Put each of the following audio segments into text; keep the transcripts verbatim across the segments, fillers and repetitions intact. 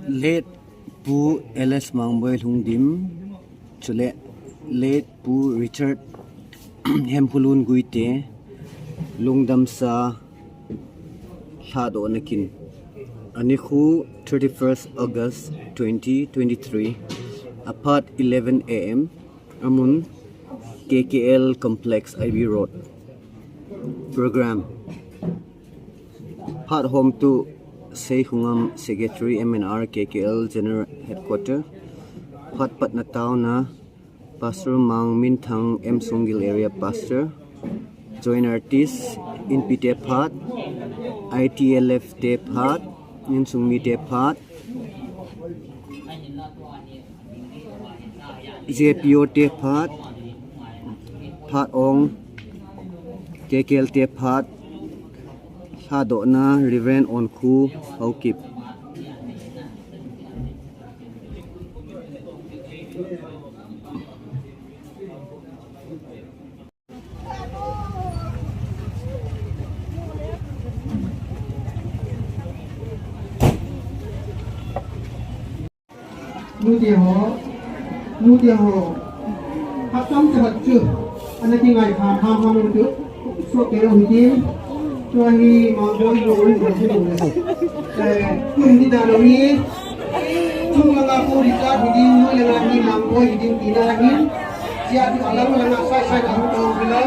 Late Pu L S Mangboi Lhungdim, chule Late Pu Richard Hemkhulun Guite, lungdamsa lhadohna kin. Anikhu thirty-first August twenty twenty-three, aphat eleven A M, amun K K L Complex, I B Road. Program. Phat hom tu Seikhongam, Secretary, M N R, K K L General Headquarter. Phat patna taona Pastor Mang Minthang, M Sunggil Area Pastor. Joint artist, Inpi te phat, I T L F te phat, Insungmi te phat, J P O te phat, phat ong, K K L te phat, lhadohna Reverend Onkhu Haokip. Nute ho, nute ho. Hakam te hat chu. Ana kingai kha, kha, kha, nute. So ke lo hi. Tua hi Mangboi Lhungdim. Eh, ni da lo hi. Chung langa pu Richard hi ding, noi langa hi Mangboi hi ding tina hi. Sia tu alang langa sai sai ka hu to bila.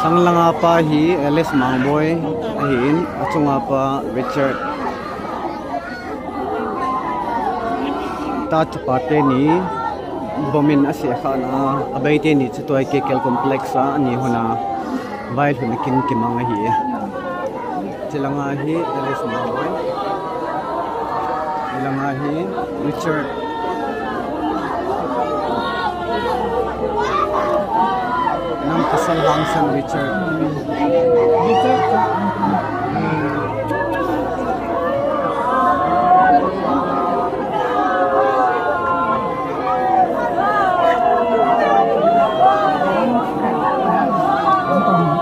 Sanglanga pa hi L S Mangboi ahin, achunga pa Richard. Tachapa teni bomin asekhana, abeite ni chu tua K K L Complex a ani hona vailhun kin kimang ahi. Chilanga hi L S Mangboi. Chilanga hi Richard. Nam pasal Hangsan Richard.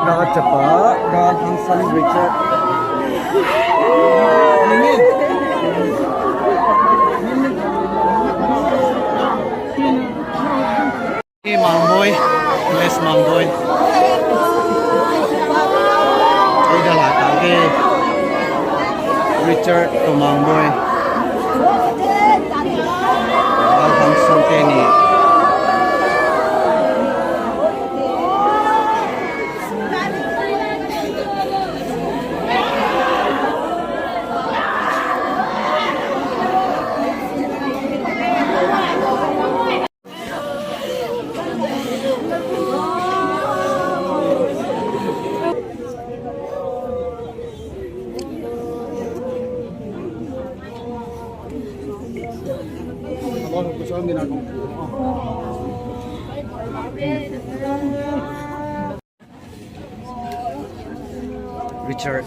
Kachapa, Hangsan Richard. Tumang Boi. Alhang Song teni. Richard.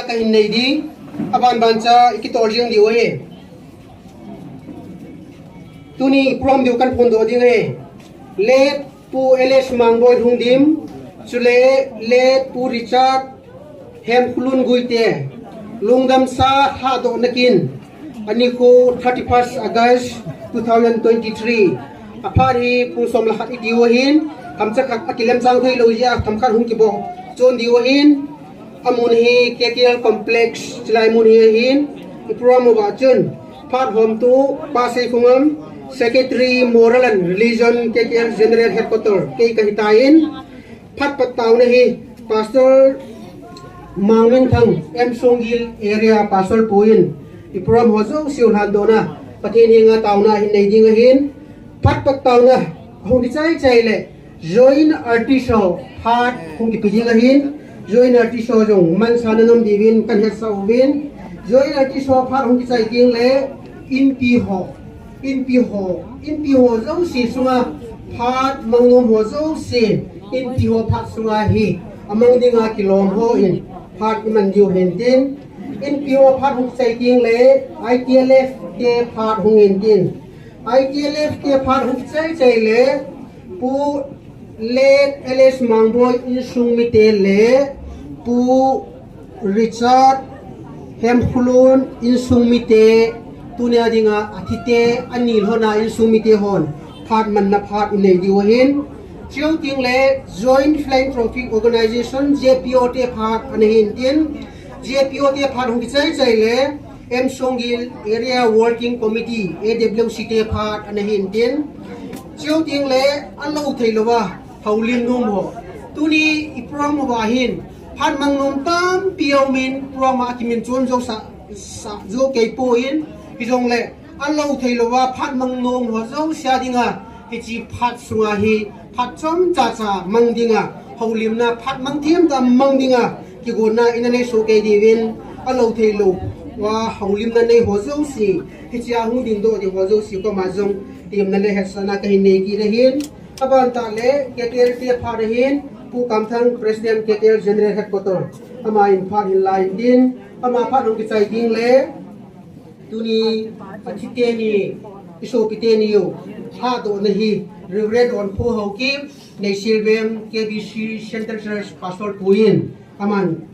Kahin nei ding, aban ban cha i kitol jing diu ahi. Tuni i program diu kan phondoh ding ahi. Late Pu L S Mangboi Lhungdim, chule Late Pu Richard Hemkholun Guite, lungdamsa lhadohna kin, anikho thirty-first August two thousand twenty-three. Aphat hi pung som le khat i diu ahin, themcha khat a kilemchang thei lou jeh a, themkhat hung kiboh chon diu ahin, amun hi K K L Complex, chulai mun hi ahin, i program uva chun, phat homtu, Pa Seikhongam, Secretary Moral and Religion, K K L General Headquarter, kei kahi tan, phat pat taona hi, Pastor Mangminthang, M Songgil Area Pastor pu in, i program ho jouse u lhandohna, Pathen henga taona hin nei ding ahin, phat pat taona, hung kichai chai le, Joint artist ho phat hung kipe ding ahin, joint artist ho jong mansa na nom diuvin kahin hetsah uvin, joint artist ho phat hung kichai ding le, Inpi ho, Inpi ho, Inpi ho jouse sunga phat mang nom ho jouse, Inpi ho phat sunga hi, amang dinga kilom ho in, phat i man diu hen tin, Inpi ho phat hung kichai ding le, I T L F te phat hung in tin, I T L F te phat hung kichai chai le, Pu Late L S Mangboi insung mite le Pu Richard Hemkholun insung mite, tunia dinga athite, ani lhona insung mite hon phat manna phat i nei diu ahin. Chuteng le Joint Philanthropic Organization, J P O te phat ana hin tin, J P O te phat hung kichai chai le, M Songgil Area Working Committee, A W C te phat ana hin tin. Chuteng le, alou thei louva, Houlim Nom ho. Tuni i program uva hin, Phat mang nom tampi aumin, program a kimin chon jou sa, sa jou kei poi, hijongle, alou thei louva, phat mang nom ho jouse a dinga, hiche phat sunga hi, phat chomcha cha mang dinga, houlimna phat mang themcha mang dinga, kigonna ina nei soh kei diuvin, alou thei louva, houlimna nei ho jouse, hichea hung dingdoh ding ho jouse, koma jong, temna le hetsahna kahin nei kit ahin, Aban tah le, K T L te phat ahin, Pu Kamthang, President K T L General Headquarter, ama in phat hin la in din, ama phat hung kichai ding le, tuni, athi teni, isopi teni u, lhadohna hi, Reverend Onpho Haokip, Neihsialveng, K B C Central Church Pastor pu in, aman,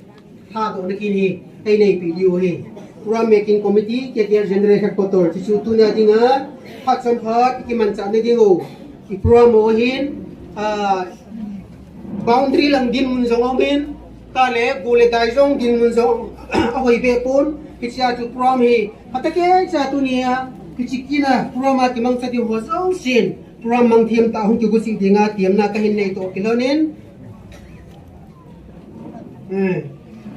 Lhadohna kin hi, ei neipi diu ahi. Program Making Committee, K T L General Headquarter, chuchu tuna dinga, phat chom phat, i kimanchah na diu. I program u hin, ah, boundary lang dinmun jong aumin, tah le, go le dai jong dinmun jong, ahoi be pon, hichea chu program hi, phatah keicha tunia, hiche kina, program a kimangcha diu ho jousen, program mang themtah hung kigo cheh dinga, temna kahin nei toh kilhonin, Eh,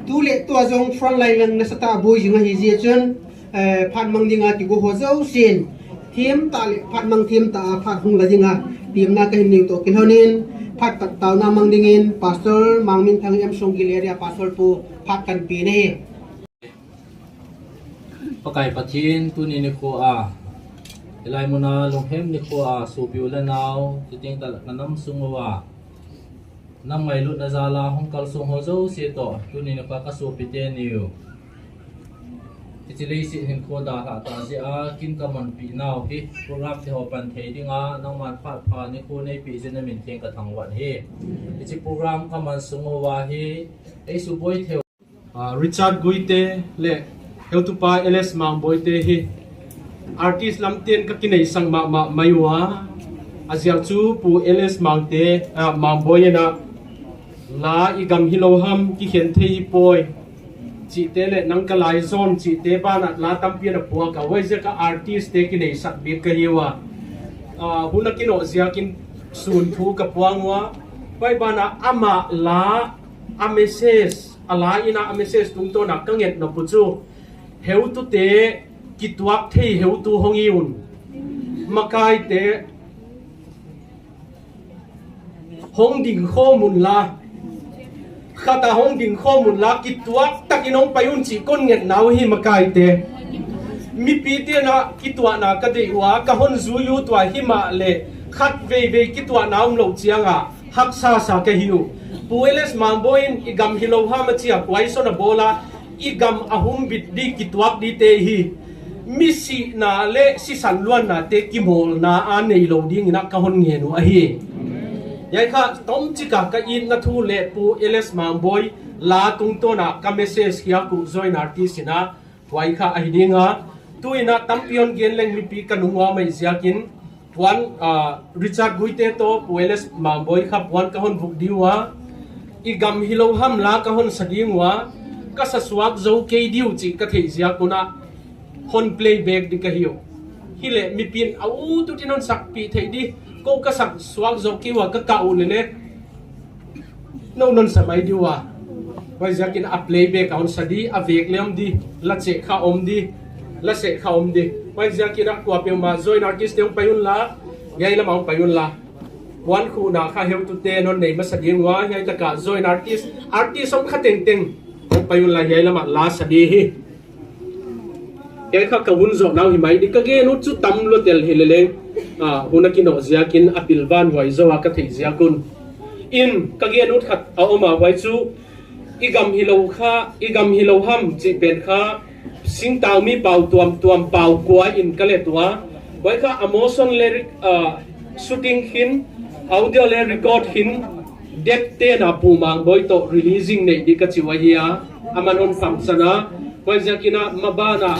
tu le tua jong front line lang nasatah boi jing ahi jeh chun, eh, phat mang dinga kigo ho jousen, themtah le phat mang themtah a phat hung la dinga, temna kahin nei toh kilhonin, phat pat taona mang dingin, Pastor Mangminthang M Songgil area Pastor pu phat kahin pe ahi. Pakai Pathen, tuni nikho a, hilai muna lunghem nikho a, sopi u le nao, chuteng tah le ka nam sung uva, nam ngailutna jal a hung kalsong ho jouse toh, tuni nikho a ka sopi teni u. Hiche leiset hinkho dalhah tah jeh a, kin ka manpi nau hi, program te ho pan thei dinga, nangman phat pha nikho neipe jeh in na min theng ka thangvah e. Hiche program ka man sung uva hi, ei suboi thei u. Ah, Richard Guite le heutupa L S Mangboi te hi artist lamten ka kineisah mahmah mai uva, ajeh chu Pu L S Mang te, ah, Mangboi in a la i gam hilou ham kikhen thei hipoi chihte le nang ka lai jon chihte bana la tampi ana puak a, huaijiakin artist te kineisah bik ka hi uva. Ah, hun a kinoh jiakin sun thu ka puang uva, huai bana ama la a message, a la in a message tungtawn a ka nget nop u chu, heutute kituak thei heutu hong hi un. Makai te hong ding khom un la, khat a hong ding khom un la, kituak takin hong pai un chih kon nget nau hi makai te. Mipi ten a kituahna ka deih uva, ka hon jui u tua himahleh, khat veivei kituahna umlou chiang a, haksa sa ka hi u. Pu L S Mangboi in i gam hilou ham a chi a question a bol a, i gam a humbit di kituak di te hi, mi sihna le sisan luanna te kimolna a neilou ding in a ka hon ngen u ahi. Hiai kha tomchik a ka itna thu le Pu L S Mangboi la tungtawn a ka message hi a ku join artist in a, Huai kha ahi ding a, tu in a tampi hon gen leng mipi ka nung uva mai ziakin, puan, ah, Richard Guite toh, Pu L S Mangboi kha puan ka hon vuk diu a, i gam hilou ham la ka hon sa ding uva, ka sa suak zou kei diu chih ka theih ziak un a, hon playback di ka hi u. Hileh mipin a u tu tin hon sakpih theih di, kou ka sa suak zou kei uva ka kah u leh leh. Nou non sa mai diu a. Huai ziakin a playback a hon sa di, a vek le om di, la cheh kha om di, la seh kha om di. Huai ziakin a kuapeuhmah join artist te hong pai un la, hiai lam a hong pai un la. Puan khuhna kha heutute non nei masa ding ua, hiai taka join artist, artist hong kha tengteng hong pai un la, hiai lam a la sa di hi. Hiai kha ka hun zoh nau hi mai di, ka gen ut chu tam lou tel hi leh leng. Ah, hun a kinoh ziakin a pilvan huai zou a ka theih ziak un. In, ka gen ut khat a om a huai chu, i gam hilou kha, i gam hilou ham chih pen kha, singtang mi pau tuamtuam pau kua in ka let ua. Huai kha a motion le, ah, shooting hin, audio le record hin, date ten a Pu Mangboi toh releasing nei di ka chi ua hi a, aman hon famsan a, huai ziakin a maban a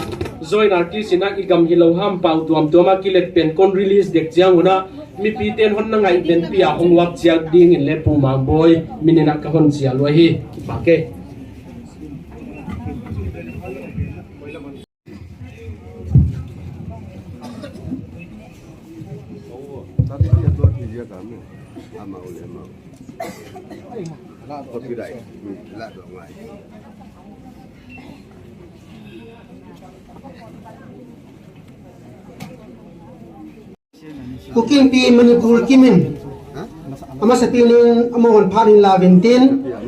join artist in a i gam hilou ham pau tuamtuam a kilet pen kon release dek chiang un a, mipi ten hon na ngaihven pi a hong uap chiat ding in le Pu Mangboi min in a ka hon chial ua hi. Kipak e. Amau le amau. Copyright. Hmm, la do ngai. Kuki Inpi Manipur kimin. Amasa pinin amahon phat hin la vin tin.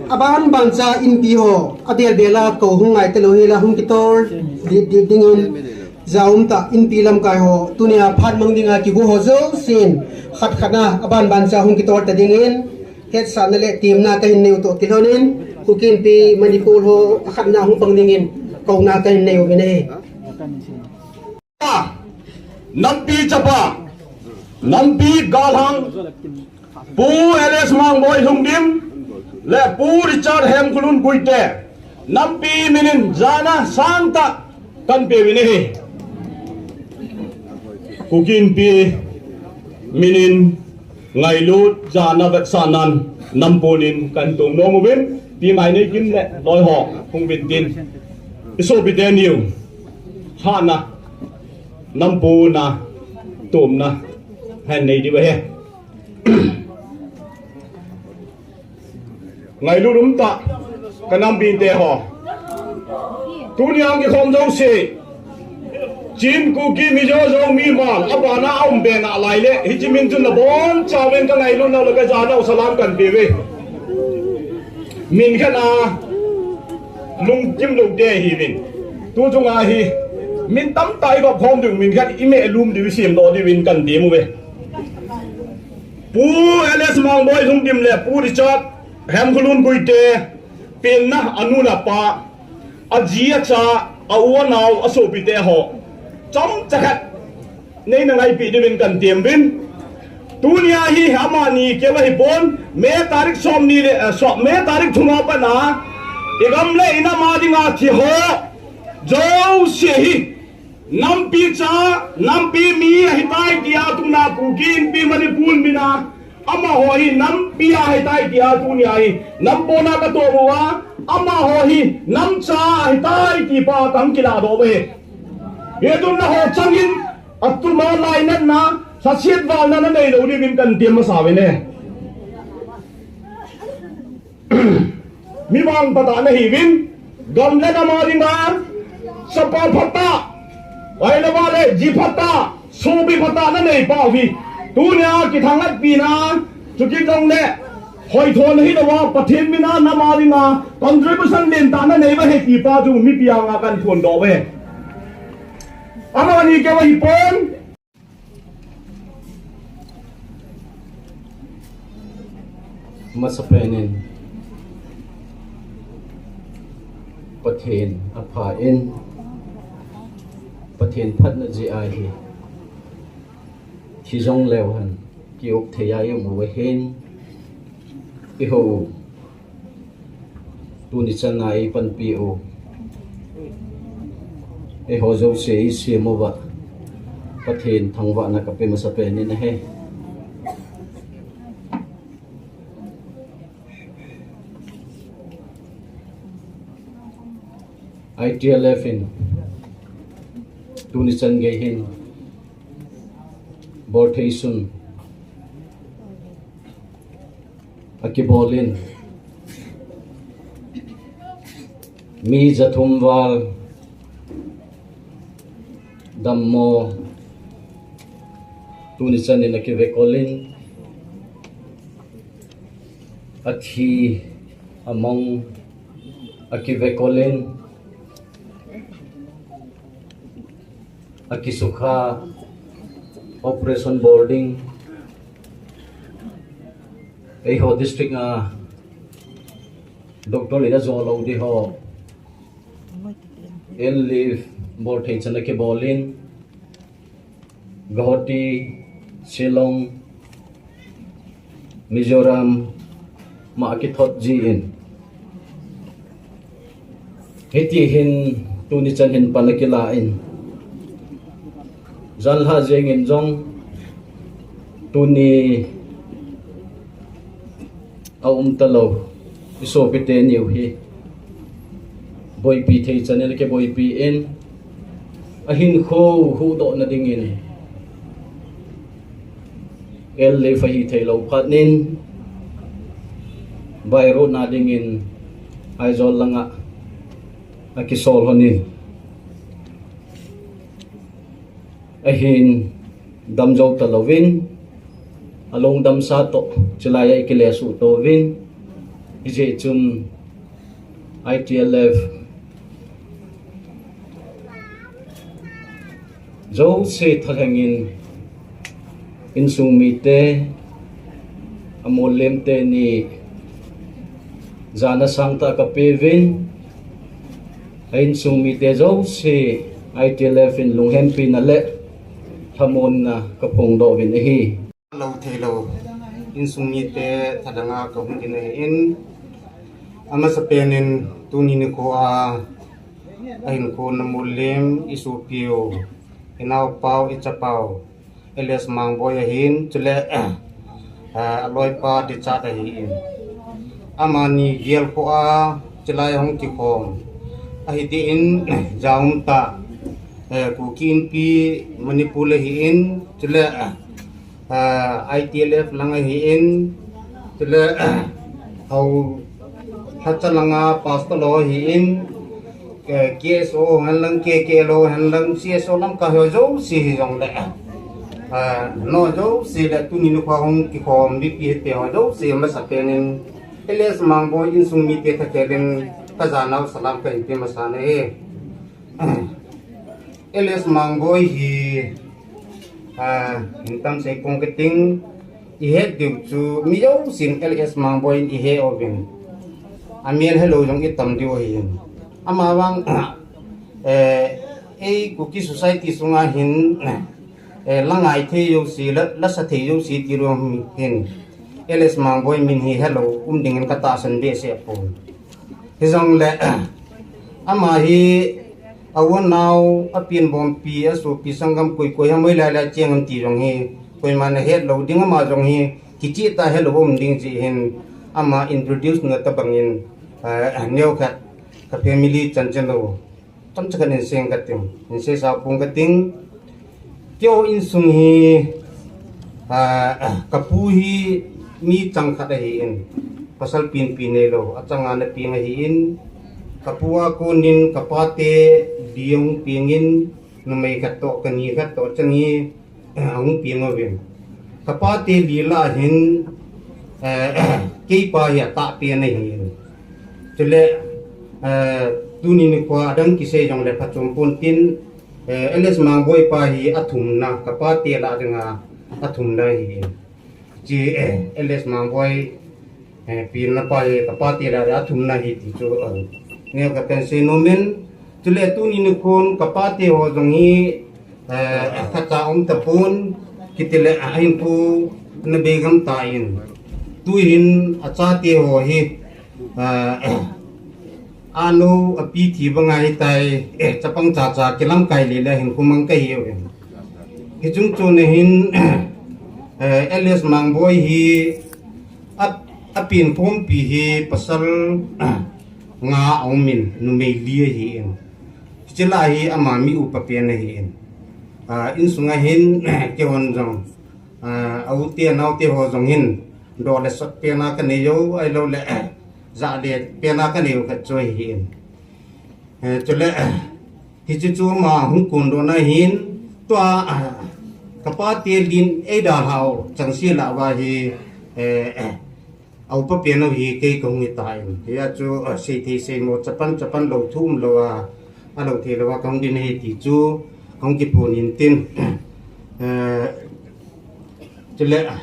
Aban ban cha Inpi ho. Abel bela ko hung ngai te lo hi la hung kitol. Di, di, dingin. Jaum ta Inpi lamkai ho. Tunia phat mang dinga kigo ho jousen. Khat khat na aban ban cha hung kitol ta dingin. Hetsahna le temna kahin nei u toh kilhonin. Kuki Inpi Manipur ho khat na hung pang dingin. Kouna kahin nei u vin e. Nampi chapa, Nampi galhang, Pu L S Mangboi Lhungdim, le Pu Richard Hemkholun Guite, Nampi minin jana sangtah kahin pe uvin ahi. Kuki Inpi minin ngailut jana vetsahnan nampunin kahin tong nom uvin, pi mai nei kim le loi ho hung vin tin. I sopite niu. Hana. Nampuna. Tumna. Hen nei di ba he. Ngailut um ta. Ka Nampi te ho. Tunia kikhom jouse. Chin, Kuki, Mizo, Zomi, Hmar, abana aum be nalai le, hiche min chun nabon chauvin ka ngailutnau le ka janau salam kahin pe uve. Min khat a lungkim lou te hiuvin. Tu chunga hi, min tamtah i gop khom diu, min khat i meh lum diu, i sem doh diuvin kahin tem uve. Pu L S Mangboi Lhungdim le Pu Richard Hemkholun Guite, penna anu le apa, aji acha, a u anao, a sopite ho. Chomcha khat. Nei na ngaipi diuvin kahin tem uvin. Tunia hi amani keu ahipon. May tarik somni le, eh, so-, May tarik thum a pat a. I gam le i nam a dinga thi ho. Jouse hi. Nampi cha, nampi mi ahitai tia tuna Kuki Inpi Manipur mina. Amaho hi nampi ahitai tia tunia hi. Nampuna ka to uva. Amaho hi namcha ahitai ti pa kahin kilah doh uve. Hiche tun nangho changin, atuma lainatna, lhasetvalna nanei lou diuvin kahin tem masa uve ne. Mi vangphatah nahiuvin, gam le nam a dinga, chapa phatah, ahilou le, ji phatah, sopi phatah nanei pau hi. Tunia kithangatpina, chukit jongle, hoithona hilou a, Pathen mina nam a dinga, contribution lentah nanei uve ti pa chu mipi anga kahin phondoh uve. Amani keu ahipon. Masapen in Pathen apha in, Pathen phatna jeh a hi thi jong leu hen ki-up thei a i um u ahin, i ho u. Tuni chan a i panpi u. Eiho jouse i sem uva Pathen thangvahna ka pe masapen in ahi. I T L F in tuni chan gei hin bolthei sun akibol in, mi jathum val dammo tuni chan in akivekol in, athi amang akivekol in, akisukha, operation bol ding, eiho district a doctor in ajo lou ding ho, in live bolthei chan akibol in, Guwahati, Shillong, Mizoram, ma akithot jin. Hiti hin tuni chan hin pan akilah in. Janhi jeng in jong tuni aum talou. I sopite niu hi. Boipi thei chan in akiboipi in. Ahinkho huhdoh na dingin. L F ahi thei lou phat in, by road na dingin Aizawl langa akisol lhonin, ahin damjou talouvin, alungdam sa toh chulai a ikile suh touvin, hijeh chun I T L F jouse thalhengin, insung mite, amolem teni jana sangtah kapeuvin, a insung mite jouse I T L F in lunghempina le lhamonna kaphongdoh uvin ahi. Lou thei lou insung mite thalhenga kahung din ahin, amasapen in tuni nikho a ahin khon amolem isopiu, inaopau, ichapau, L S Mangboi ahin, chule, ah, aloipa Richard ahin. Amani gelkhoh a chulai hung kikhom. Ahi din, jaum ta, eh, Kuki Inpi Manipur ahin, chule, ah, I T L F lang ahin, chule, hou Hacha langa pastor lou ahin, eh, K S O hen lang, K K L O hen lang, C S O lamkai ho jouse hijongle, ah, no jouse le tuni nikho hung kikhom mipi hite ho jouse masapen in, L S Mangboi insung mite thakhel in kajanau salam kahin pe masa nahi. L S Mangboi hi, ah, hintam sei pong kating, ihet diu chu mi jousen L S Mangboi in ihe uvin. Amel helou jong itam diu ahin. Amavang, eh, ei Kuki society sunga hin, eh, la ngai thei jouse, la, la sa thei jouse ti lou hin, L S Mangboi min hi helou um dingin katahsan behseh pon. Hijongle, ama hi a u a nao, a pen bompi, a sopi sanggam koi koi ham, hoilai lai cheng ham ti jong hi koiman ahet lou ding, ama jong hi kicheh tah a helou um ding jeh hin ama introduce na tobangin, eh, neokhat ka family chanchin lou chomcha khat in seng kating, in seisa pong kating. Keiho insung hi, ah, kapu hi mi chang khat ahin, pasal penpi neilou, achanga na peng ahin, kapu a konin kapate li ahung pengin, numei khat toh, kani khat toh chang hi, eh, ahung peng uvin. Kapate li lah a hin, eh, keipa hi atahpen ahin. Chule, eh, tuni nikho a adang kisei jongle phachom pon tin, eh, L S Mangboi pa hi athumna, kapate lah dinga athumna ahi. Chi, eh, L S Mangboi, eh, pilna pa hi kapate lah a athumna ahi ti chu, eh, neo kapen sei nom in, chule tuni nikhon kapate ho jong hi, eh, khatcha um tapon, kitile, ah, ahin pu na begam tan. Tuhin achate ho hi, eh, anu api thi banga hitai, eh, chapang chacha kilamkai lele hin khumang kahiuvin. Hichung chon a hin, eh, L S Mangboi hi a, apen khompi hi pasal nga aumin, numei li ahin. Hiche lah a hi ama mi upa pen ahin. Ah, insunga hin, keihon jong, ah, a u te, a nao te ho jong hin, doh le sot pena kanei u, ahilouleh, jah le pena kanei u khat chu ahin. Eh, chule, hiche chu ama hung kondohna hin, tua, ah, kapate lin eidalhah u changseh lah uva hi, eh, a upa pen u hi kei kahung hitan. Hia chu, ah, seithei seimo, chapan chapan lou thu umlou a, alou theilou a kahung din ahi ti chu, kahung kiphon in tin. Eh, chule, ah,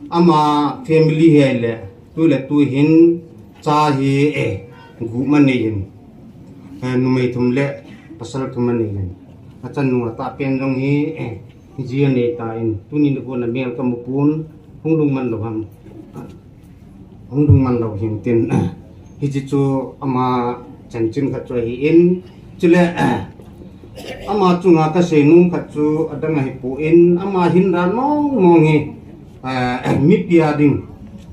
ama family hi ahile, tu le tu hin cha hi, eh, gup anei in. Eh, numei thum le pasal thum anei in. Achanu atahpen jong hi, eh, ji anei tan. Tuni nikho a mel kamu pon, hung lungman lou ham. Hung lungman lou hin tin. Hiche chu ama chanchin khat chu ahin. Chule, ama chunga kasei nom khat chu adang ahipon, ama hin dan mong mong hi, eh, mipi a ding,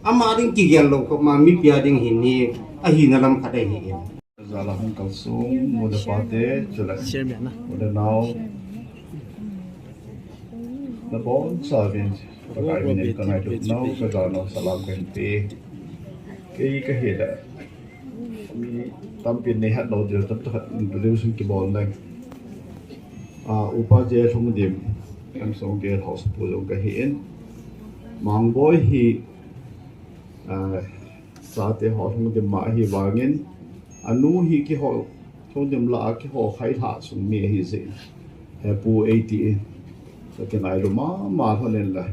ama ding kigel lou khop ma mipi a ding hin hi ahina lam khat ahin. Jala hung kalsong, nu le pa te, chule, chairman na, nu le nao. Nabonchauvin Pakai minin kangailutnau, kajanau salam kahin pe. Kei kahi le, mi tampin neihet lou diu, tamtah khat introduction kibol leng. Ah, Upa J Lhungdim, Lamsong Guest House pu jong kahin. Mangboi hi, ah, chate ho Lhungdim ma ahi vangin, anu hi kihou, Lhungdim lah a kihou khailhah sung mi ahi jeh in, he pu eitin, kakingailu mama lhon in le.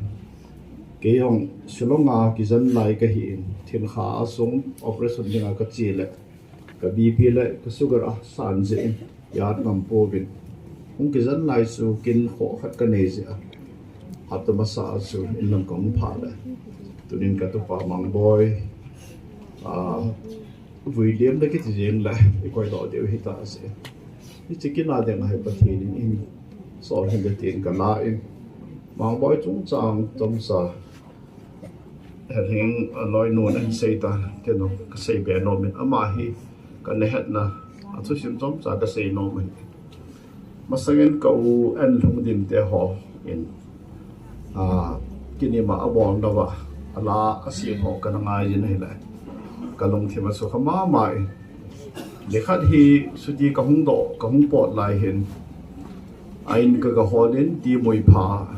Kei jong Shillong a kijen lai kahin, Thinkha a sung operation dinga kache le, ka B P le ka sugar asan jeh in, kiat ngam pouvin. Hung kijen lai chu kin khoh khat kanei jeh a, hapta masa a chu inlam kahung phah le, tunin katupa Mangboi, ah, vuilem le kiti jeng le, ikoidoh diu hita jeh in, hiche kin a dinga hi Pathen in eihin sol hen tin kala in, Mangboi chungchang chomcha, Helhing, aloinu nahin seitan, kei jong kasei be nom in, ama hi kana hetna, athusim chomcha kasei nom in. Masangin ka u N Lhungdim te ho in, ah, kin ima abolnauva, ala asem ho kana ngai jin ahile, kalungthim asukha mama in. Nikhat hi chuti kahung doh, kahung pot lai hin, a in kagahol in, Timuipha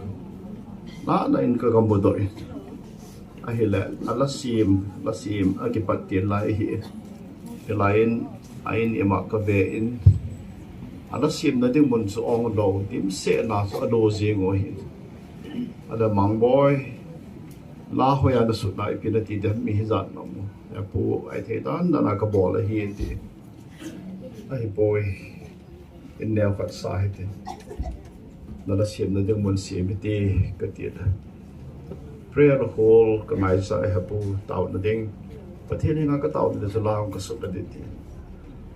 a, a in kagamudoh in. Ahile, ala sem, la sem, akipat til lai ahi. Hilai in, a in ima kave in, ala semna ding mun chu ong lou, dimset na chu alo jeng u ahi. Ahile Mangboi, la hoiya nasut nai ipi nati dem, mi hijat nom u. Apu, ahithei dan dan a kabol ahi ati. Ahipoi, in neo khat sa hite. Nala semna ding mun sem hite, kati le. Prayer hall kangaisah e, Hepu, taona ding. Pathen henga kataona ding chu la hung kasut nading ti.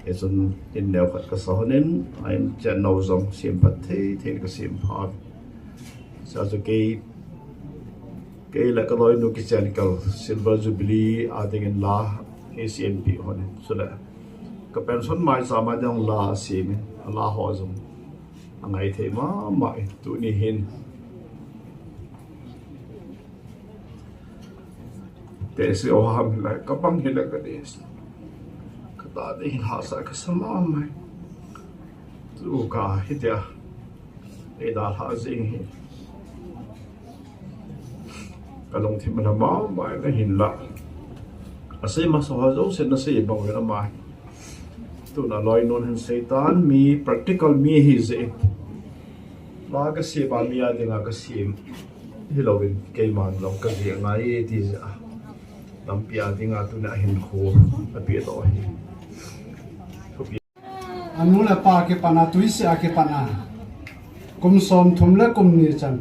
Hichun in neo khat kasa lhon in, a in chennau jong semphat thei thei in kasempha. Chuche chu kei, kei le kaloinu kichen kal Silver Jubilee a dingin la eisempi lhon in. Chule ka pension maicham a ding la asem in, ala ho jong angai thei mama in, tuni hin tehse o ham hilai, kabang hile kadei. Katah ding hahsa kasa mama in. Tuka hitia eidalhah jeng hi, kalungthim ana mama in ahinla, asei masa ho jouse nasei bang uvin ama hi. Tuna loinu hin seitan, mi practical mi ahi jeh in, la kasem a mi a dinga kasem hilouvin, keiman jong kajeh ngai e ti jeh a, lampi a dinga tuna ahinkho apehdoh ahi. Anu le apa kipatna, tuisih a kipatna, kum somthum le kum ni chan,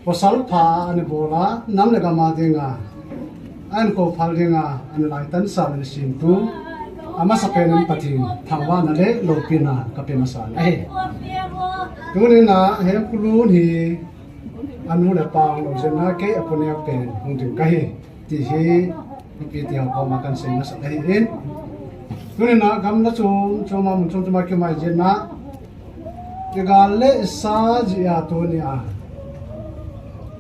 pasal pha ana bol a, nam le gam a dinga ahinkho phal dinga ana laitansah le semtu, amasapen in Pathen thangvahna le loupina kape masan ahi. Tunin a Hemkholun hi anu le apa ahung lou jeh in, kei apu neo pen hung ding kahi, ti hi mipi teho koma kahin sei masat ahin. Tunin a gamla chom chom a, mun chom chom a kimai jeh in, igal le isa jeh a tunia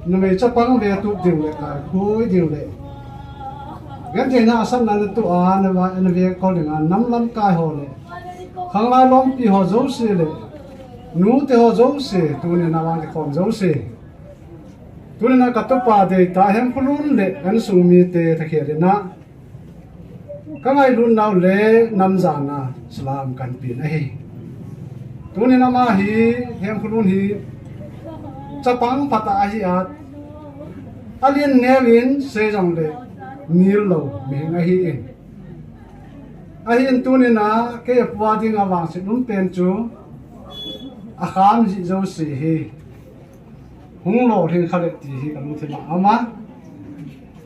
numei chapang vetup ding le, kaikhoi ding le, gentheina asatna natoh a, nava, nave kol dinga nam lamkai ho le, khanglai lompi ho jouse le, nute ho jouse, tunin a vang kikhom jouse, tunin a katupa deitah Hemkholun le insung mite thakhel in, kangailutnau le namjana salam kahin pen ahi. Tunin ama hi, Hemkholun hi chapang phatah ahi a, alen neovin sei jongle nil lou mihem ahin. Ahin tunin a kei apu a dinga vangset umpen chu akham jeh jouse hi hung lolhing kha le ti hi kalungthim a um a.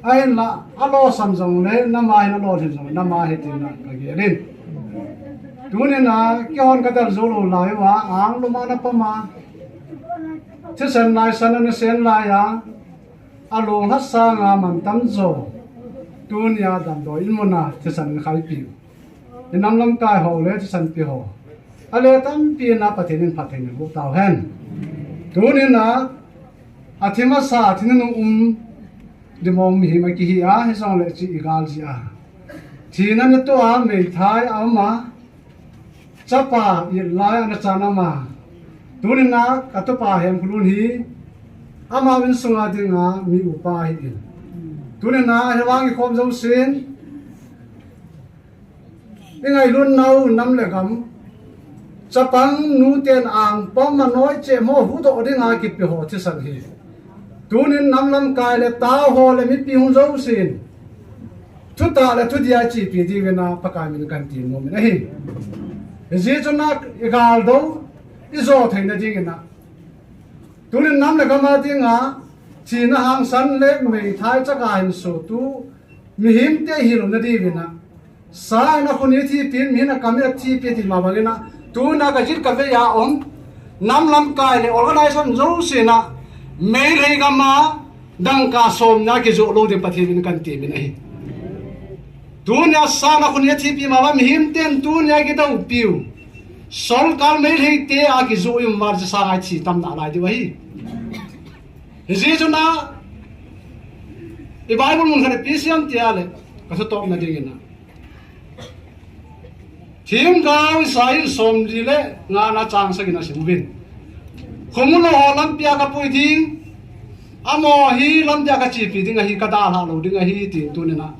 Ahinla, alosam jongle, nam a hin alolhing jongle, nam a hi tin kagel in. Tunin a, keihon kadel jou lou lai uva, anglum a ana pam a, thisan naisan ana sen lai a, along lhasang a mantam jo, tunia damdoi in mun a thisan khaipi u, inam lamkai ho le thisanpi ho, ale tampi in a Pathen in phatthei naboh tauhen. Tunin a, athi masa, athi nunung um, dimong mihem akihi a, hijongle chi igal ji a. Thina natoh a, meithai a um a, chapa ilai ana chan a um a. Tunin a, katupa Hemkholun hi, ama insunga dinga mi upa ahin. Tunin a, hivang ikhom jousen, ingailut nau nam le gam, chapang nuten angpam a noi chemo huhdoh dinga kipe ho thisan hi. Tunin nam lamkai le tao ho le mipi hung jousen, thutah le thudih a chepi diuvin a Pakai min kahin temnom in ahi. Hijeh chun a igaldo, ijo theina dingin a. Tunin nam le gam a dinga, thina hangsan le meithai chaka hinsotu, mihemte hilou na diuvin a. Sa in akhun athipin, mihem in akam in athipin ti ma bangin a. Tuna kajil kavei a um, nam lamkai le organization jousen a, Meitei gam a, dangka somna kijoh lou ding Pathen min kahin temin ahi. Tunia sa in akhun athipi ma bang, mihem ten tunia kidoupiu. Sorkar Meitei te a kijoh um a, sa ngai thi tam nalai diu ahi. Hijeh chun a, i Bible mun khat ipi asei em tia le, ka thutop na dingin a. Themgao Isaiah somli le nga na chang sagina sim uvin. Khomulou ho lampi a kapui ding, amaho hi lampi a kachepi ding ahi, kadalha lou ding ahi, tin tunin a.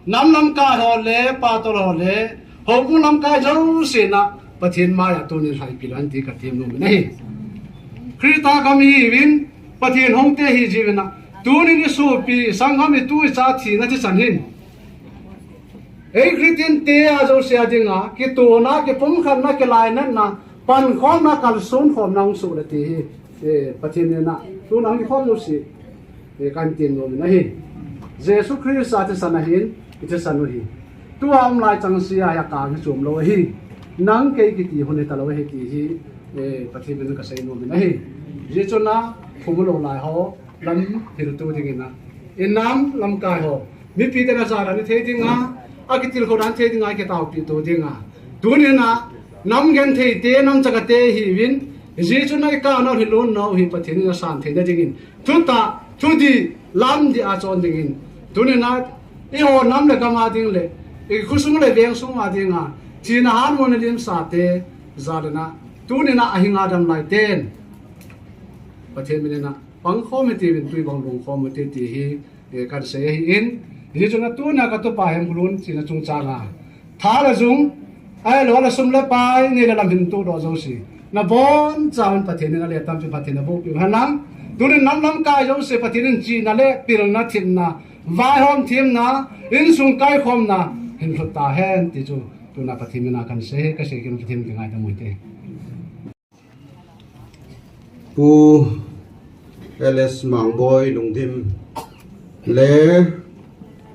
Nam lamkai ho le, pastor ho le, houbung lamkai jousen a, Pathen maiya tunin lhaipi lou hen ti katemnom in ahi. Christa gam ihiuvin, Pathen houin ihi jiuvin a. Tunin isopi, sanggam itu icha thina thisan hin. Ei Christian te a jouse a dinga, kitona, kipumkhatna, kilainatna, pankhomna, kalson khomna hung soh le ti hi, eh, Pathen in a, tuna hung kikhom jouse, eh, kahin temnom in ahi. Jesu Christa thisan ahin, ithisan u hi. Tua um lai chang sea hi akang hi chom lou ahi. Nang kei kiti hun hita lou ahi ti hi, eh, Pathen min kasei nom in ahi. Hijeh chun a, khomulou lai ho, lam hiltu dingin a. I nam lamkai ho. Mipi ten a jana ni thei dinga, akitilkhou dan thei dinga, kitaopi to dinga. Tunin a, nam genthei te, nam chaka te ihiuvin, hijeh chun a ikah nau hilon nau hi Pathen in asan theina dingin. Thutah, thudih, lamdih a chon dingin. Tunin a, eiho nam le gam a ding le, ikhosung le vengsung a dinga, thina hanmona limsa te, jal in a, tunin a, ahinga dam lai ten. Pathen min in a, pangkhom hite uvin tui bang lungkhom hite ti hi, eh, kahin sei ahin. Hijeh chun a tuna katupa Hemkholun china chungchang a. Tha le jung, ahilou le sum le pai, nei le lam hin tohdoh jouse. Nabonchauvin Pathen in ale tampi Pathen in abohpeh u hen lang. Tunin nam lamkai jouse Pathen in chihna le pilna thepna, vaihom themna, insung kaikhomna, hin lhut tahen ti chu tuna Pathen min a kahin sei, kasei kit u Pathen in kingaidam u hite. Pu L S Mangboi Lungdim le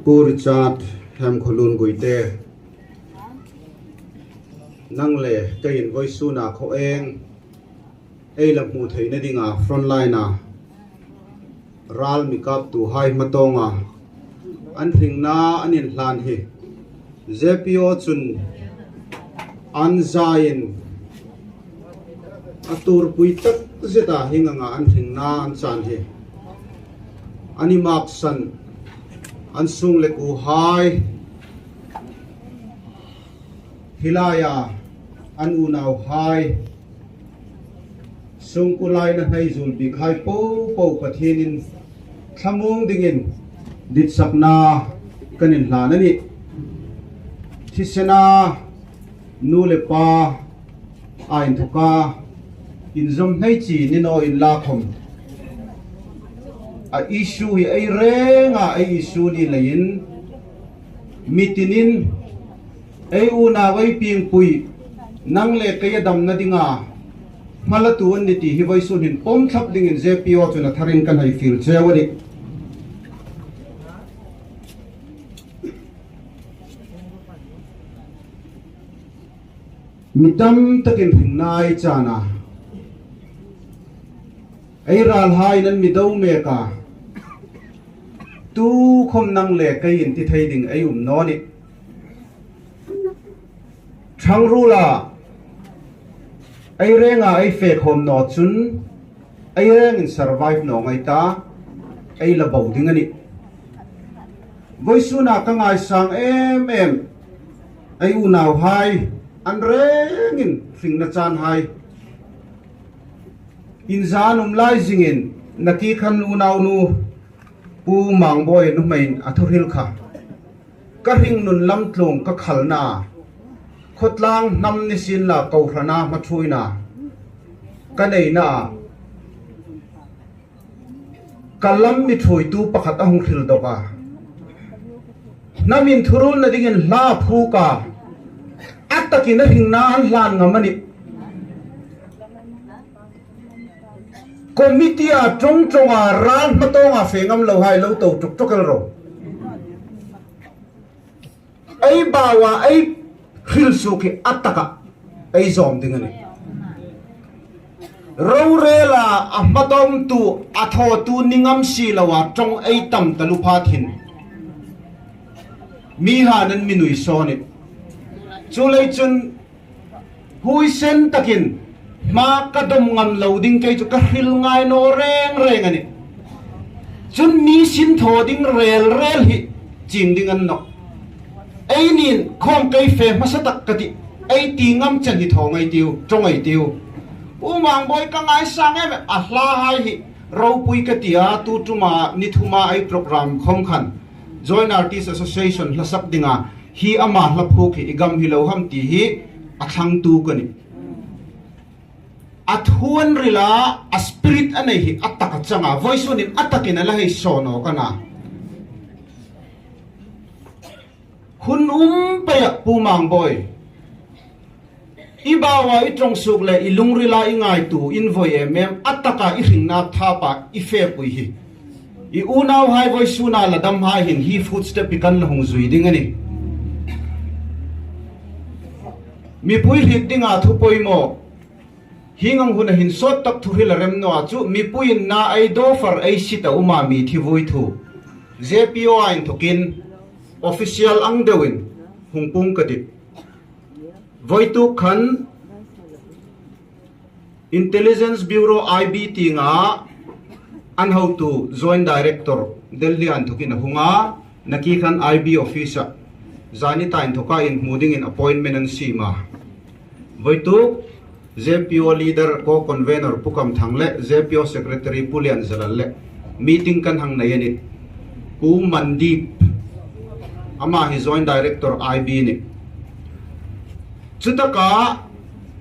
Pu Richard Hemkholun Guite, nang le kei in voisun a kho eng, ei la hmu theina dinga frontline a ral mi kaptuhai matong a, an hringna an inhlan hi J P O chun an ja in a turpui tak zeta hing anga an hringna an chan hi. An imaksan, an sung le kuhai, hilai a an unauhai, sungkuhlai na hnai jul bik hai popo Pathen in thamong dingin ditsakna kan inhlan ahi. Thisena nu le pa a inthoka injom hnai chi ni no in la khom. A issue hi ei renga ei issue ni leiin mitinin ei unau ei pengpui, nang le kei a damna dinga hmalatu an ni ti hi voisun hin pomthap dingin J P O chun a tharin kan hai feel cheu ahi. Mi tamtakin hringna ei chan a, ei ralhai nan mi do mek a, tukhom nang le kei in ti thei ding ei um naw ni. Thangrul a ei renga ei fe khom naw chun, Ei rengin survive nongai ta, ei la bou ding ani. Voisuna ka ngaisang em em, ei unau hai, an rengin hringna chan hai. Injan um lai jingin, naki khan unau nu, Pu Mangboi numei a thuhril kha. Ka hringnun lamtlung ka khalna, khotlang hnam nisin la kohrana hmathuina, ka neina, ka lam mi thuitu pakhat a hung hril dok a. Hnam in thurulna dingin hla phuka, a takin a hringna an hlan ngam ani. Committee a chong chong a ral hmatonga fe ngam lou hai lo to tuk tuk el ro. Ei bawa ei hril suk hi a taka ei zom ding ani. Rorela a hmatom tu a tho tu ni ngam si lou a chong ei tam ta lu phat hin. Mi ha nan mi nui so ni. Chulei chun Huisen takin, hma ka dom ngam lou ding kei chu ka hril ngai no reng reng ani. Chun mi sin tho ding rel rel hi ching ding an no. Ei nin khom kei fe hmasa tak ka ti, ei ti ngam chan hi tho ngai tiu, tho ngai tiu. U Mangboi ka ngaisang em, a hla hai hi, ropui ka tia, tu tuma, ni thuma ei program khom khan. Joint Artist Association hlasak dinga, hi ama hla phuk hi i gam hi lo ham ti hi a thlang tu ka ni. A thuan rila, a spirit a nei hi a taka changa, voisun in a takin a la hei sono ka na. Hun um paya Pu Mangboi. I bawa i tong suk le i lungrila i ngaitu in voi em em a taka i hringna thapa i fe pui hi. I unau hai voisuna la dam hai hin hi footstep i kan la hung zui ding ani. Mipui hit dinga thu poimo. Hi ngang hun a hin sot tak thu hi la rem no a chu mipui in na ei do far ei sita uma mi thi vui thu. J P O a in thokin official ang deuin hung pung ka ti. Voituk khan Intelligence Bureau I B tinga an hotu Joint Director Delhi an thokin a hunga naki khan I B office a jani ta in thoka in hmu dingin appointment an sima. Voituk J P O leader co-convenor Pu Kam Thang le J P O secretary Pu Lian Zalal le meeting kan hang nei ani. Pu Mandip, ama hi Joint Director I B ni. Chutaka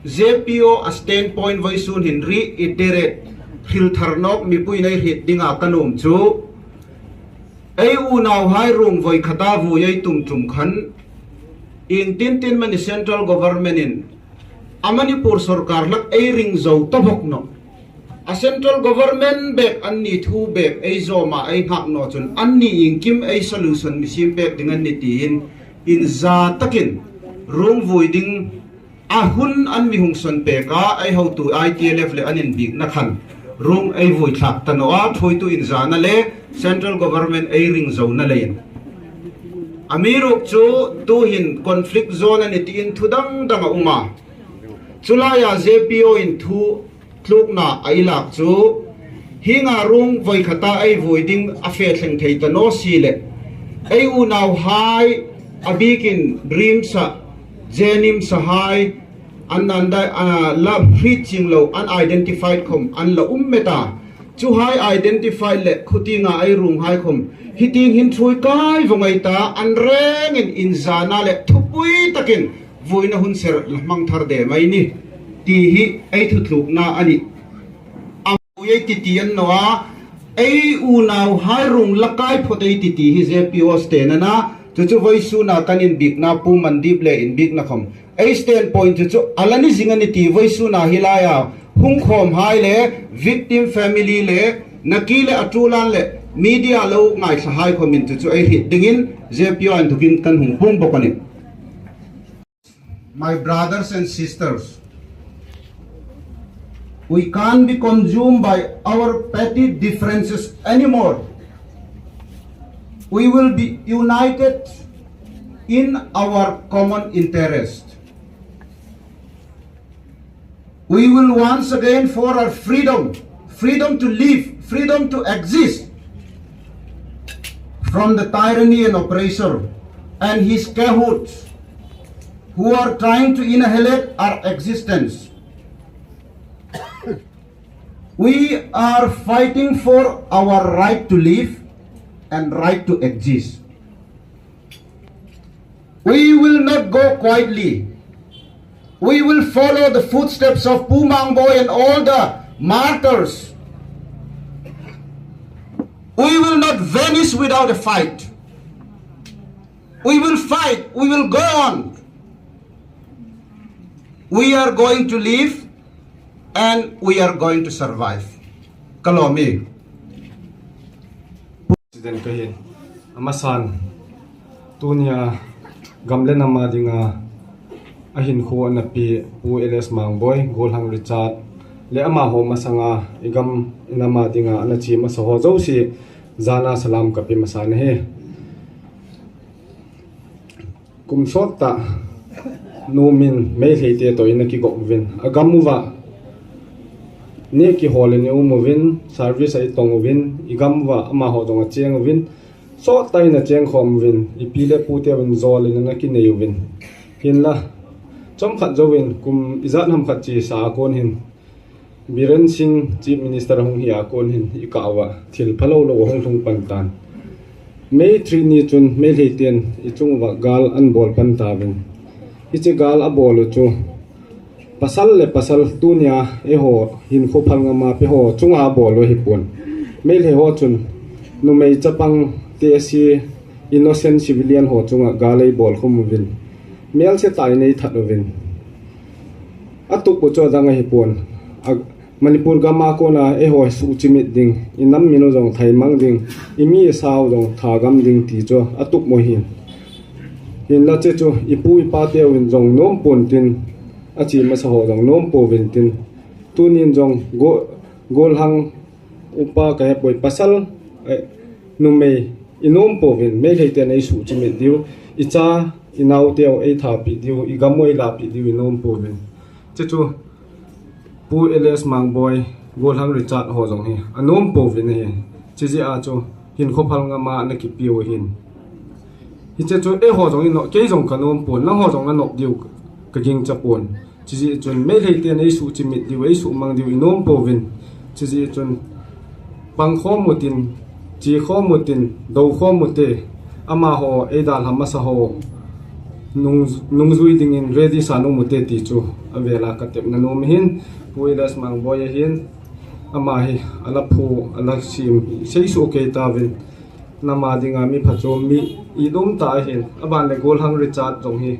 J P O a standpoint voisun hin ri i deret hril thar nok mipui nei hit dinga ka nom chu. Ei unau hai rung voi khata vui ei tum tum khan. Ing tin tin mani central government in a Manipur sorkar lak ei ring zo ta bok no. A central government bek an ni thu bek ei zoma ei ngak no chun an ni ing kim ei solution mi sim pek ding an ni tiin in za takin rung vui ding a hun an mi hung son pek a ei hotu I T L F le an in bik na khan rung ei vui thlak ta no a thuitu in za na le central government ei ring zo na le in. Amiruk chu tu hin conflict zone ani tiin thu dang dang a um a. Chulai a J P O in thu tlukna a i lak chu, hinga rung voi khata ei vui ding a fe thleng thei ta no si le. Ei unau hai, a bikin RIMS a, JNIMS a hai, an an dai, a, la hrit ching lo, unidentified khom, an la um meta. Chu hai identified le khutinga ei rung hai khom. Hiting hin thui kai vongai ta, an rengin in zana le thupui takin vuina hun ser la hmang thar de mai ni. Ti hi ei thutlukna ani. A vui ei titi an no a, ei unau hai rung la kai phot ei titi hi J P O stand ana, chu chu voisuna kan in bikna Pu Mandip le in bikna khom. Ei standpoint chu chu a la ni zing ani ti voisuna hi lai a, hung khom hai le, victim family le, naki le a tulan le, media lo ngaithla hai khom in chu chu ei hit dingin, J P O an thukin kan hung pung bok ani. My brothers and sisters, we can't be consumed by our petty differences anymore. We will be united in our common interest. We will once again for our freedom, freedom to live, freedom to exist from the tyranny and oppressor and his cahoots who are trying to annihilate our existence. We are fighting for our right to live and right to exist. We will not go quietly. We will follow the footsteps of Pu Mangboi and all the martyrs. We will not vanish without a fight. We will fight. We will go on. We are going to live and we are going to survive. Kalomi. President kahin. Amasan. Tunia gam le nam a dinga ahinkho ana pe Pu L S Mangboi, Golhang Richard, le amaho masanga igam inam a dinga ana che masa ho jouse jana salam kape masa nahi. Kum sot tah nomin Meitei te toh ina kigop uvin. Agam uva neh kihol in i um uvin, service a i tong uvin, igam uva amaho jong acheng uvin. Sot tah in acheng khom uvin, ipi le pu teuvin jol in ana kinei uvin. Hinla, chomkhat jouvin, kum ijat ham khat chesa a kon hin, Biren Singh Chief Minister hung hi a kon hin i kah uva thil phalou lou ahung lhung pan tan. May three ni chun Meitei ten i chung uva gal ana bol pan tauvin. Hiche gal abol u chu pasal le pasal tunia eiho hinkho phal ngam a pe ho chunga abol u ahipon. Meitei ho chun numei chapang te ase, innocent civilian ho chunga gal eibol khum uvin. Melse tah in eithat uvin. Atup u chu adang ahipon. A, Manipur gam a kona eiho suhchimit ding, i nam min u jong thaimang ding, i mi i sa u jong thagam ding ti chu atup u ahin. Hinla hiche chu i pu i pa teuvin jong nom pon tin, ache masa ho jong nom pouvin tin. Tunin jong go, Golhang upa kahepoi, pasal, eh, numei i nom pouvin, Meitei ten eisuhchimit diu, i cha, i nao teu eithapi diu, i gam u eilapi diu i nom pouvin. Hiche chu Pu L S Mangboi, Golhang Richard ho jong hi anom pouvin ahi. Hiche jeh a chu hinkho phal ngam a ana kipe u ahin. Hiche chu eiho jong i no, kei jong kanom pon, nangho jong nanop diu kagingcha pon. Hiche jeh chun Meitei ten eisuhchimit diu, eisuhmang diu i nom pouvin. Hiche jeh chun pang khom u tin, che khom u tin, dou khom u te, amaho eidalha masa ho nung, nungjui dingin ready sa nom u te ti chu avel a katepna nom ahin. Pu L S Mangboi ahin, ama hi ala phu, ala sem, seisoh kei tauvin. Nam a dinga mi phachom, mi idom tah ahin. Aban le Golhang Richard jong hi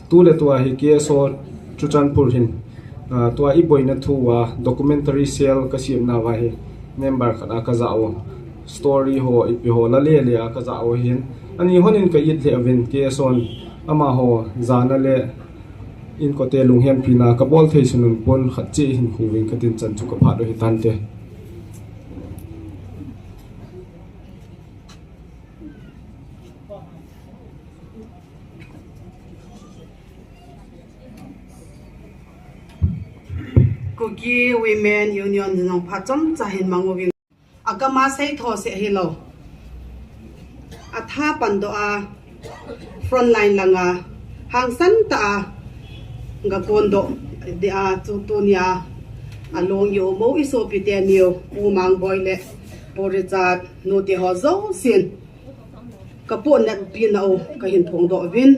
tu le tua hi K S O Churachandpur hin, ah, tua i boina thu a documentary cell ka siam nauva hi member khat a ka ja u. Story ho, ipi ho, la le le a ka ja u ahin. Ani hon in ka it lheh uvin K S O in amaho jana le inkote lunghempina ka bol thei sunun pon khat cheh hin khu vin ka tin chan chu ka phat u hi tante. Kuki Women Union jong phachom cha hin mang uvin. Akam a sei tho seh hilou. Atha pan doh a front line langa hangsan tah a ga kon doh dia chu tunia along i um u i sopi teni u Pu Mangboi le Pu Richard nu te ho jousen ka puhnatpi na u ka hin phongdoh uvin.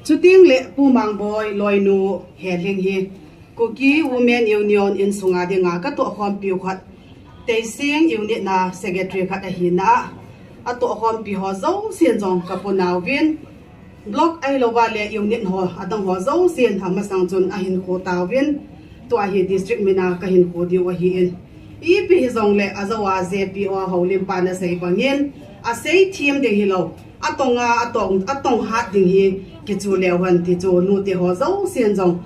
Chuteng le Pu Mangboi loinu Helhing hi Kuki Women Union insunga dinga ka tohkhompi u khat, Teising Unit na Secretary khat ahina a, atohkhompi ho jousen jong ka puna uvin. Block ahilouva le unit ho adang ho jousen amasang chun ahin khu tauvin. Tua hi district mina ka hin khu diu ahin. Ipi hijongle ajou a J P O a houlimpa na sei bangin, asei thim ding hilou, atonga, atong, atong hat ding hi kichu leu hen ti chu nu te ho jousen jong,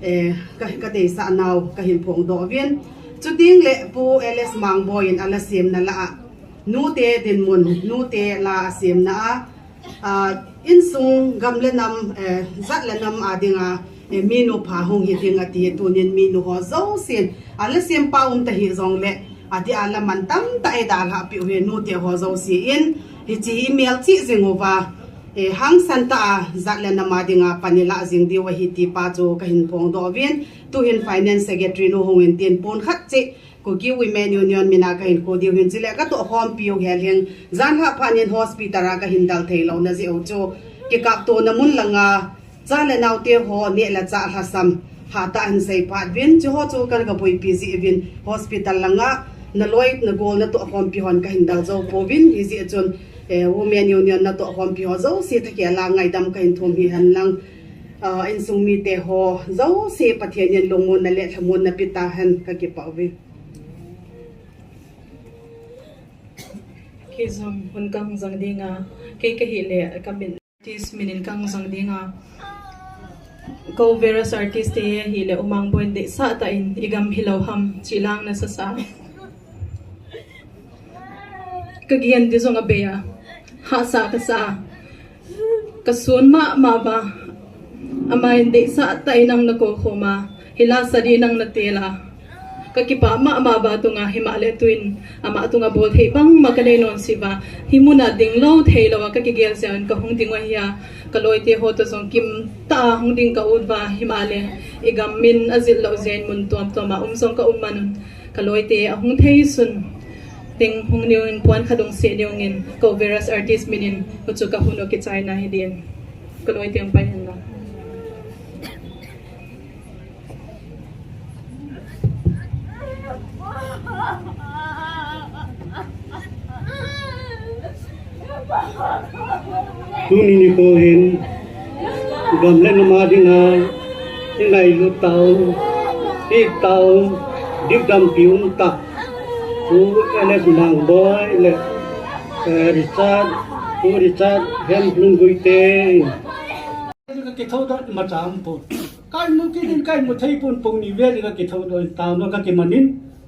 eh, ka, ka deisah nau ka hin phongdoh uvin. Chuteng le Pu L S Mangboi in ala semna la a, nu te dinmun, nu te la asemna a, ah, insung gam le nam, eh, jat le nam a dinga E, minu pha hung hi ding ati, tunin minu ho jousen, ala sempa um ta hi jongle, ati ala man tamtah e dalha piu hi nute ho jouse in, hiche hi melchih jing uva, e, hangsan tah a jat le nam a dinga pan ilah jing diu ahi ti pa chu kahin phongdoh uvin, tuhin Finance Secretary nu hung in tin pon khat cheh, Kuki Women Union mina kahin kho diu hin chule katoh khompiu helhing, janlhah phat in hospital a kahin dal thei louna jeh u chu, kikaptona mun langa, cha le naote ho neh le chah lhasam, hatah a hin sei phat uvin, chuho chu kaga boipi jeh uvin, hospital langa, naloi nagol natoh khompi hon kahin dal jou pouvin, hijeh chun, eh, Women Union natoh khompi ho jouse thakhel a ngaidam kahin thum hi hen lang, ah, insung mite ho jouse Pathen in lungmonna le lhamonna pe tahen, kakipah uve. Kei jong hun kahung jang dinga, kei kahile, kamin artist minin kahung jang dinga. Kou Various Artist te hile, U Mangboi in deisah tah in, igam hilou ham, chih lang nasasa. Kagen di jong abei a, hahsa kasa. Kasun mama uva, aman deisah tah in nang nakou khom a, hilasa di nang natel a. Kakipah mama uva tunga, himahle tuin, ama tunga bolthei bangma kanei nonse uva, hi muna dinglou theilou a kakigel jeh in kahung ding u ahi a, kaloite ho toh jong kimtah a hung ding kaut uva, himahle, igam min ajil lou jeh in mun tuamtuam a um jong kaum man un, kaloite ahung thei sun, ding hung niu in puan khat hung se niu in, Kou Various Artist minin, huchu kahung u kichaina hi din. Kaloite hung pai hen lang. Tuni nikho hin, gam le nam a dinga, ingailut tau, it tau, dipdampi um tah, Pu L S Mangboi le, eh, Richard, Pu Richard Hemlunggui te in. Kakithoudoh imacha umpon. Ka imu kit in, ka imu thei pon, pung ni vel in kakithoudoh in, taona kakiman in,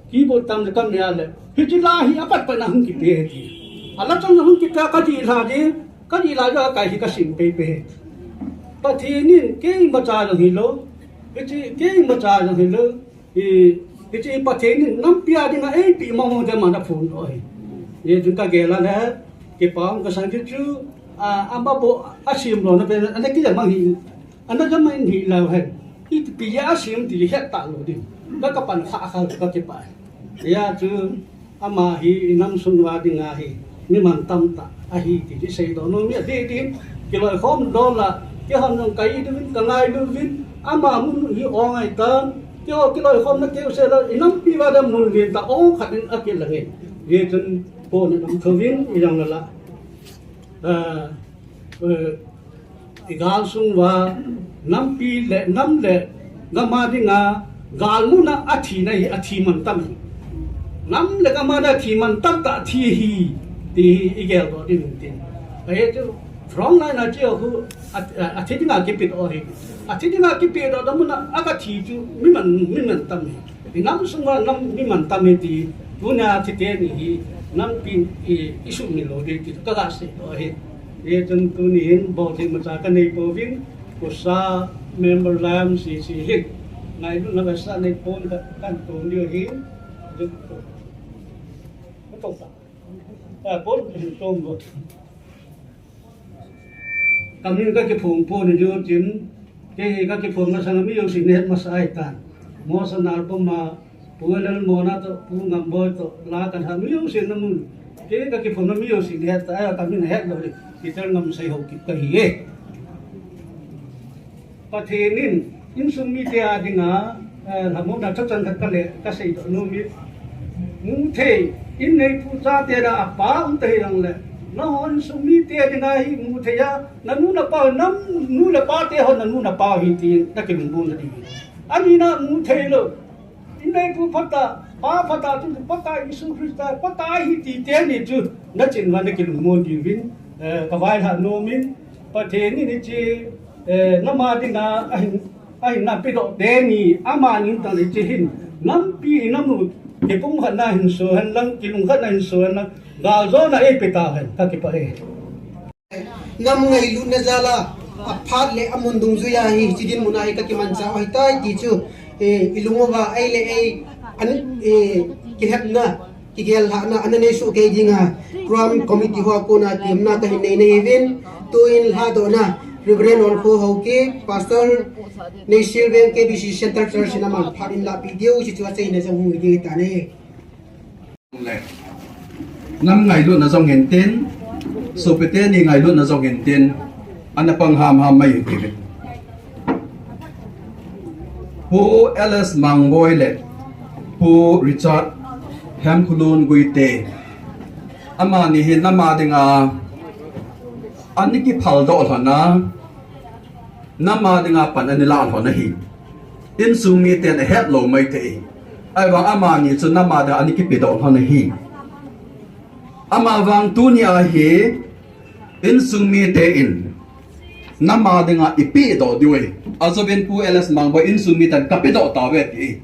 keyboard tam le kanei a le, hiche la hi apatpat na hung kipe ti. Ala chang hung kipe, kadih lha di, kadih lha di, akai hi kasim pei pei. Pathen in kei imacha jong hilou, hiche kei imacha jong hilou, Hi, hiche Pathen in nampi a dinga eipeh mong mong te aman aphondoh ahi. Hichun kagel a le, kipah um kasang chu chu, a, ama bou asem louna pen, ana kijam mang hi, ana jam mang hi lou hen. Ipi a asem ti het talou ding. Ka, kapan kha kha kakipah. Hijeh chun, Ama hi inam sung uva dinga hi, mi mantam tah ahi ti, ti seidoh nom ahi ti, kiloikhom doh la, keihon jong ka it uvin, ka ngailu uvin, ama mun hi ong ahitan, keiho kiloikhomna keu sela, inampi uva damlou len tah ong khat in akilang e. Hichun, pon in um thouvin, ijang la la. Eh, eh, igal sung uva, nampi le, nam le, gam a dinga, galmuna athina hi, athi mantam hi. Nam le gam a dinga thi mantam tah thi hi, ti hi igeldoh ding tin. Ahi chu, front line a che khu, a, a, athi dinga kipedoh hi. Athi dinga kipedoh da muna, aga thi chu, mi man, mi mantam hi. Inam sunga nam mi mantam e ti, tunia thi teni hi, nampi i, isumil lou ding ti, kaga seidoh ahi. Hichun tuni hin, bolthei imacha kanei pouvin, KOSA member lam sese hin. Ngailutna vetsahna neipon ka, kahin tong diu ahi. Ka tong ta. A, pon, tong go. Kamin kakiphong pon diu tin, kei kakiphong masang mi jousen het masa ahitan. Mosa Nalpom a, Pu L L Mona toh, Pu Ngamboi toh, la kalha mi jousen namun. Kei kakiphong mi jousen het ta, a, kamin het lou hi, Peter Ngamsei Haokip kahi e. Pathen in, insung mite a dinga, eh, lhamonna thachan khat kale, kaseidoh nom e. Muthei, inneipu chate a apa um ta hijongle, nangho insung mite dinga hi muthei a, nanu napa, nanu le pate ho nanu napa hi ti, nakilungmon na ding. Ani na muthei lou. Inneipu phatah, pa phatah chu Pakai Jesu Christa, Pakai hi ti teni chu, nachin uva nakilungmon diuvin, eh, kavailhah nom in, Pathen in hiche, eh, nam a dinga, ahin, ahin napedoh teni, amani tah le hiche hin, nampi namu, kipumkhatna hin soh hen lang, kilungkhatna hin soh hen lang, galjona eipe tahen, kakipah e. Nam ngailutna jal a, Aphat le amun dungjuiya hi, hiche dinmun a hi kakimanchah u ahitai ti chu, eh, ilung uva, ei le ei, an, eh, kihepna, kigel lhahna, ana neisoh kei dinga, Program Committee ho a kona temna kahin nei nahiuvin, tuin lhadohna, Reverend Onkho Haokip, Pastor, Neihsial Veng K B C Central Church in aman phat in lahpeh diu, hiche chu achaina jong hung hi ding ahitai. Nam ngailutna jong hintin, sopite ni ngailutna jong hintin, ana pang hamham mai u hitin. Pu L S Mangboi le Pu Richard Hemkholun Guite, amani hi nam a dinga ana kiphaldoh lhon a, nam a dinga pan ana lah lhon ahi. Insung miten ahet lou maithei. Ahivang amani chu nam a dinga ana kipedoh lhon ahi. Amavang tunia hi insung mite in nam a dinga ipedoh diu ahi. Ajouvin Pu L S Mangboi insung miten kapedoh tauve ati.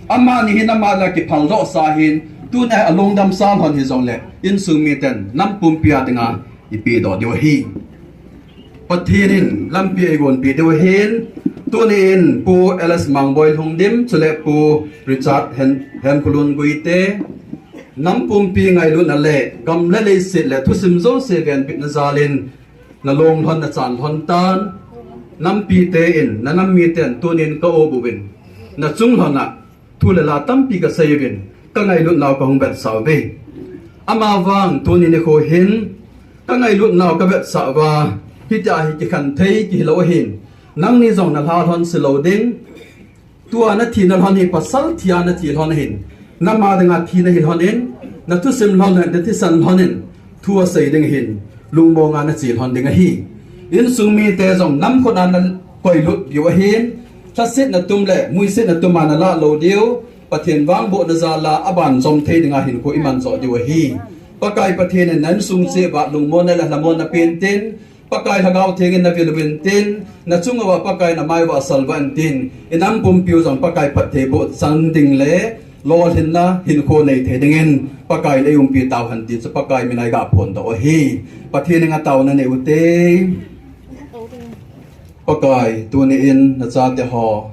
Amani hi nam a dinga kiphaldoh sa ahin, tunia alungdam sa lhon hijongle insung miten nam pumpi a dinga ipedoh diu ahi. Pathen in lampi eigonpeh diu ahin, tuni in Pu L S Mangboi Lhungdim, chule Pu Richard Hen-, Hemkholun Guite, nam pumpi ngailutna le gam le leiset le thusim jouse venbitna jal in nalong lhon nachan lhon tan, nampite in, nanam miten tunin ka-um uvin, nachung lhon a thu le la tampi kasei uvin, kangailutnau kahung vetsah uve. Amavang tuni nikho hin kangailutnau kavetsah uva, hitia hi kikhen thei kihilou ahin, nangni jong nalha lhon se lou ding. Tua nathina lhon hi pasal thia nathi lhon ahin, nam a dinga thi nahi lhon in, nathusim lhon le nathisan lhon in, thu asei ding ahin, lungmonga nache lhon ding ahi. Insung mite jong namkhut a nakoilut diu ahin, lhasetna tum le muisetna tum a nalah lou diu, Pathen vangbohna jal a abanjom thei dinga hinkho iman joh diu ahi. Pakai Pathen in na insung cheh uva lungmonna le lhamonna pen tin, Pakai Lhagao Theng in navil uvin tin, nachung uva Pakai namai uva salvah in tin, inam pumpiu jong Pakai phattheiboh chang ding le lolhinna hinkho nei thei dingin Pakai in eiumpi tauhen ti chu Pakai mina iga phondoh u ahi. Pathen henga taona nei ute. Pakai, tuni in nachate ho,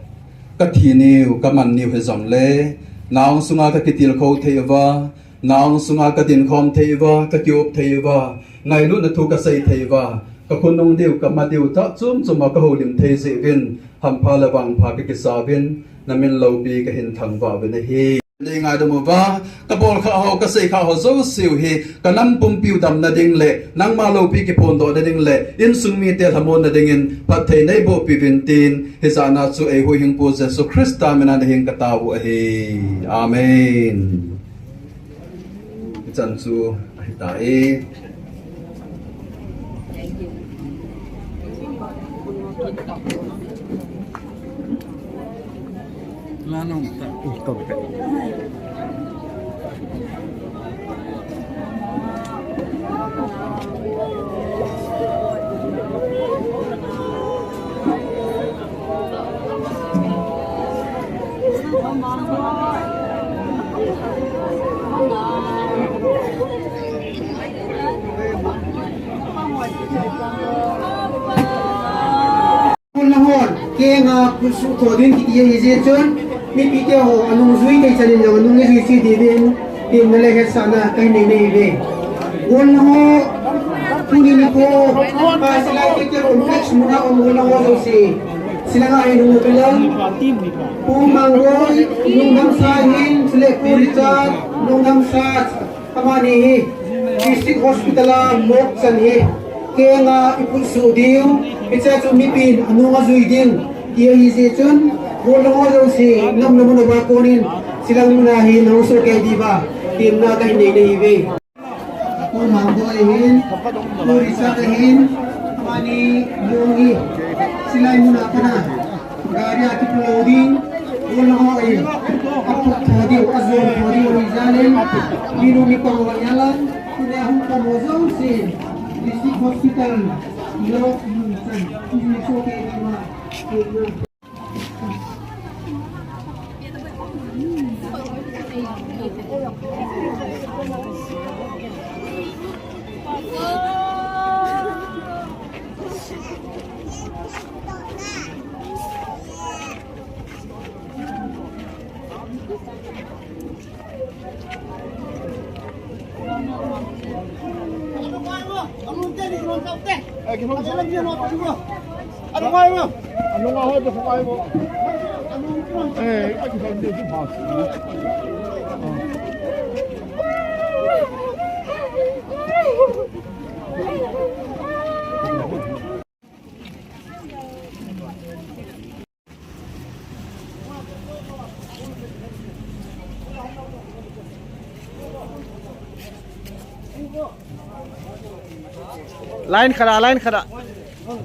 kathi niu, kaman niu hijongle, na-ong sunga kakitilkhou thei uva, na-ong sunga kadinkhom thei uva, kakiup thei uva, ngailutna thu kasei thei uva, kakhonung diu, kama diu, tah chom chom a kahoulim thei jeh uvin, hampha le vangpha kakisa uvin, namin loupi kahin thangvah uvin ahi. Nei ngaidam uva, kabol khah ho, kasei khah ho jouseu hi, kanam pumpiu damna ding le, nangma loupi kiphondohna ding le, insung mite lhamonna dingin, phatthei neibohpi uvin tin, hijat a chu eihuhhingpu Jesu Christa mina nahin katao u ahi. Amen. Hichan chu ahitai. Golhang hon, kenga khutsuh tho ding kiti ahi jeh chun, mipite ho anung jui thei chan in jong anung ijui cheh diuvin, temna le hetsahna kahin nei nahiuve. Golhang ho, tuni nikho, Silai Technical Complex muna um golhang ho jouse, Silanga hin hung utin lang, Pu Mangboi, Lungdamsa hin, chule Pu Richard, Lungdamsa, amani hi District Hospital a morgue chan hi kenga ikhutsuh diu, hiche chu mipin anung ajui ding ti ahi jeh chun, golhang ho jouse, namna mun uva konin, Silang muna hin hung sohkei diuva, temna kahin nei nahiuve. Pu Mangboi hin, Pu Richard hin, amani jong hi, Silai muna pat a, gari a kipuilut ding, golhang ho in, aphut tho diu, ajon tho diu ahi jeh in, minu mipang ho jal a, tuni a hung pang ho jousen, District Hospital, morgue mun chan, isohkei diuva, Line khat a, line khat a. Hmm.